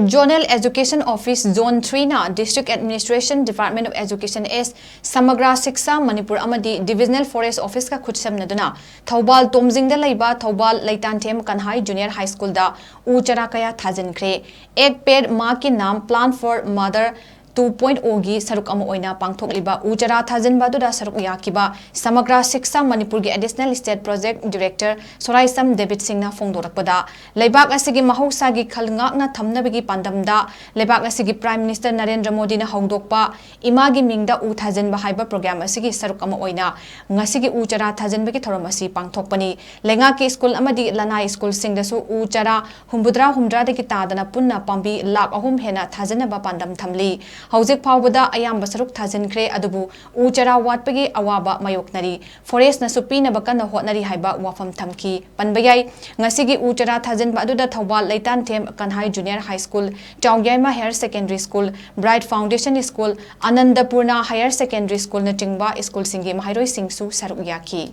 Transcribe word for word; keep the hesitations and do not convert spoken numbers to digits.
Zonal Education Office Zone three ꯅ District Administration, Department of Education S, Samagra Shiksha Manipur ꯑꯃꯗꯤ Divisional Forest Office ꯀ ꯈꯨꯠꯁꯝꯅꯗꯨꯅ ꯊꯧꯕꯥꯜ ꯇꯣꯝꯖꯤꯡꯗ ꯂꯩꯕ Thoubal ꯂꯩꯇꯥꯟꯊꯦꯝ ꯀꯟꯍꯥꯏ Junior High School ꯗ ꯎ ꯆꯥꯔꯥ ꯀꯌꯥ ꯊꯥꯖꯤꯟꯈ꯭ꯔꯦ꯫ Ek Ped Maa Ki Naam Plant for Mother two point O ꯒꯤ ꯁꯔꯨꯛ ꯑꯃ ꯑꯣꯏꯅ ꯄꯥꯡꯊꯣꯛꯂꯤꯕ ꯎ ꯆꯥꯔꯥ ꯊꯥꯖꯤꯟꯕ ꯑꯗꯨꯗ ꯁꯔꯨꯛ ꯌꯥꯈꯤꯕ ꯁꯃꯒ꯭ꯔꯥ ꯁꯤꯛꯁꯥ ꯃꯅꯤꯄꯨꯔꯒꯤ Additional State Project Director Soraisam Debit ꯁꯤꯡꯅ ꯐꯣꯡꯗꯣꯔꯛꯄꯗ, ꯂꯩꯕꯥꯛ ꯑꯁꯤꯒꯤ ꯃꯍꯧꯁꯥꯒꯤ ꯈꯜ ꯉꯥꯛꯅ ꯊꯝꯅꯕꯒꯤ ꯄꯥꯟꯗꯝꯗ ꯂꯩꯕꯥꯛ ꯑꯁꯤꯒꯤ Prime Minister ꯅꯔꯦꯟꯗ꯭ꯔ ꯃꯣꯗꯤꯅ ꯍꯧꯗꯣꯛꯄ ꯏꯃꯥꯒꯤ ꯃꯤꯡꯗ ꯎ ꯊꯥꯖꯤꯟꯕ ꯍꯥꯏꯕ program ꯑꯁꯤꯒꯤ ꯁꯔꯨꯛ ꯑꯃ ꯑꯣꯏꯅ ꯉꯁꯤꯒꯤ ꯎ ꯆꯥꯔꯥ ꯊꯥꯖꯤꯟꯕꯒꯤ ꯊꯧꯔꯝ ꯑꯁꯤ ꯄꯥꯡꯊꯣꯛꯄꯅꯤ꯫ ꯂꯩꯉꯥꯛꯀꯤ ꯁ꯭ꯀꯨꯜ ꯑꯃꯗꯤ ꯂꯅꯥꯏ ꯁ꯭ꯀꯨꯜꯁꯤꯡꯗꯁꯨ ꯎ ꯆꯥꯔꯥ ꯍꯨꯝꯐꯨꯇꯔꯥ ꯍꯨꯝꯗ꯭ꯔꯥꯗꯒꯤ ꯇꯥꯗꯅ ꯄꯨꯟꯅ ꯄꯥꯝꯕꯤ ꯂꯥꯈ ꯑꯍꯨꯝ ꯍꯦꯟꯅ ꯊꯥꯖꯤꯟꯅꯕ ꯄꯥꯟꯗꯝ ꯊꯝꯂꯤ꯫ ꯍꯧꯖꯤꯛ ꯐꯥꯎꯕꯗ ꯑꯌꯥꯝꯕ ꯁꯔꯨꯛ ꯊꯥꯖꯤꯟꯈ꯭ꯔꯦ, ꯑꯗꯨꯕꯨ ꯎ ꯆꯥꯔꯥ ꯋꯥꯠꯄꯒꯤ ꯑꯋꯥꯕ ꯃꯥꯌꯣꯛꯅꯔꯤ꯫ Forest ꯅꯁꯨ ꯄꯤꯅꯕ ꯀꯟꯅ ꯍꯣꯠꯅꯔꯤ ꯍꯥꯏꯕ ꯋꯥꯐꯝ ꯊꯝꯈꯤ꯫ ꯄꯟꯕ ꯌꯥꯏ, ꯉꯁꯤꯒꯤ ꯎ ꯆꯥꯔꯥ ꯊꯥꯖꯤꯟꯕ ꯑꯗꯨꯗ Thoubal ꯂꯩꯇꯥꯟꯊꯦꯝ ꯀꯟꯍꯥꯏ Junior High School, ꯆꯥꯎꯌꯥꯏꯃ Higher Secondary School, Bright Foundation School, ꯑꯅꯟꯗꯄꯨꯔꯅ Higher Secondary School ꯅꯆꯤꯡꯕ ꯁ꯭ꯀꯨꯜꯁꯤꯡꯒꯤ ꯃꯍꯩꯔꯣꯏꯁꯤꯡꯁꯨ ꯁꯔꯨꯛ ꯌꯥꯈꯤ꯫